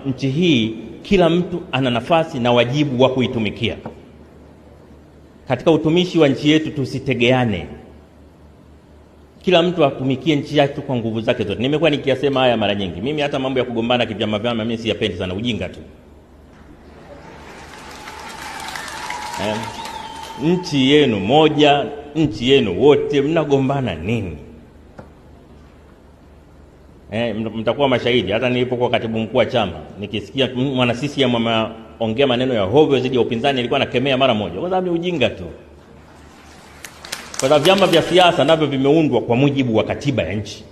nchi hii kila mtu ana nafasi na wajibu wa kuitumikia. Katika utumishi wa nchi yetu tusitegeane. Kila mtu atumikie nchi yake kwa nguvu zake zote. Nimekuwa nikiyasema haya mara nyingi. Mimi hata mambo ya kugombana kivyama vyama mimi siyapendi sana, ujinga tu. Nchi yenu moja, nchi yenu wote, mnagombana nini? Mtakuwa mashahidi. Hata nilipokuwa katibu mkuu wa chama, nikisikia mwana CCM ameongea maneno ya hovyo dhidi ya upinzani, nilikuwa nakemea mara moja, kwa sababu ni ujinga tu. Kwa sababu vyama vya siasa navyo vimeundwa kwa mujibu wa katiba ya nchi.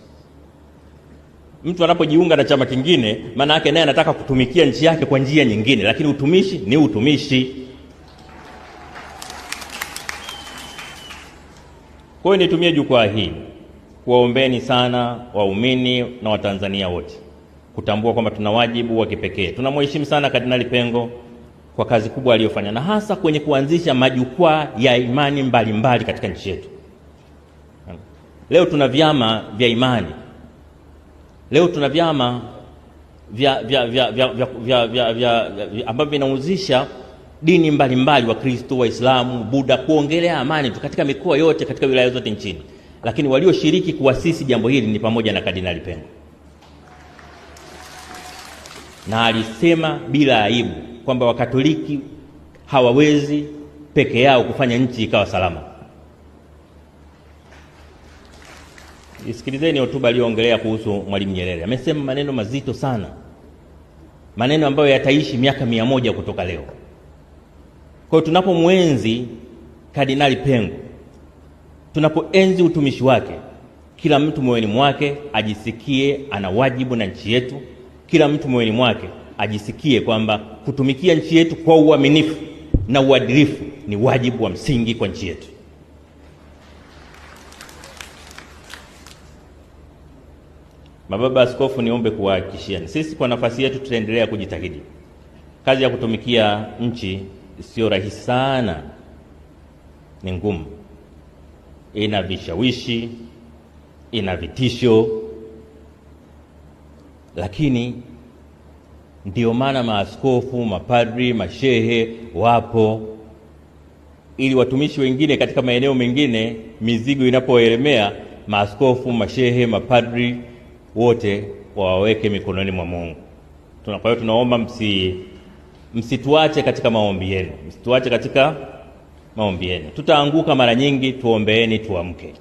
Mtu anapojiunga na chama kingine, maana yake naye anataka kutumikia nchi yake kwa njia nyingine, lakini utumishi ni utumishi. Kwa hiyo nitumie jukwaa hili kuwaombeni sana waumini na Watanzania wote kutambua kwamba tuna wajibu wa kipekee. Tunamheshimu sana Kardinali Pengo kwa kazi kubwa aliyofanya, na hasa kwenye kuanzisha majukwaa ya imani mbalimbali katika nchi yetu. Leo tuna vyama vya imani. Leo tuna vyama vya vya vya vya vya vya vya vya ambavyo vinahusisha dini mbalimbali, Wakristo, Waislamu, Buddha, kuongelea amani tu katika mikoa yote, katika wilaya zote nchini. Lakini walioshiriki kuasisi jambo hili ni pamoja na Kardinali Pengo. Na alisema bila aibu kwamba Wakatoliki hawawezi peke yao kufanya nchi ikawa salama. Isikilizeni hotuba aliyoongelea kuhusu Mwalimu Nyerere. Amesema maneno mazito sana, maneno ambayo yataishi miaka 100 kutoka leo. Kwa hiyo tunapomwenzi Kardinali Pengo, tunapoenzi utumishi wake, kila mtu moyoni mwake ajisikie ana wajibu na nchi yetu. Kila mtu moyoni mwake ajisikie kwamba kutumikia nchi yetu kwa uaminifu na uadilifu ni wajibu wa msingi kwa nchi yetu. Mababa askofu, niombe kuwahakikishia sisi kwa nafasi yetu tutaendelea kujitahidi. Kazi ya kutumikia nchi sio rahisi sana, ni ngumu, ina vishawishi, ina vitisho, lakini ndio maana maaskofu, mapadri, mashehe wapo ili watumishi wengine katika maeneo mengine mizigo inapoelemea, maaskofu, mashehe, mapadri wote wawaweke mikononi mwa Mungu. Kwa hiyo tunaomba msituache katika maombi yenu, msituache katika maombi yenu. Tutaanguka mara nyingi, tuombeeni tuamke.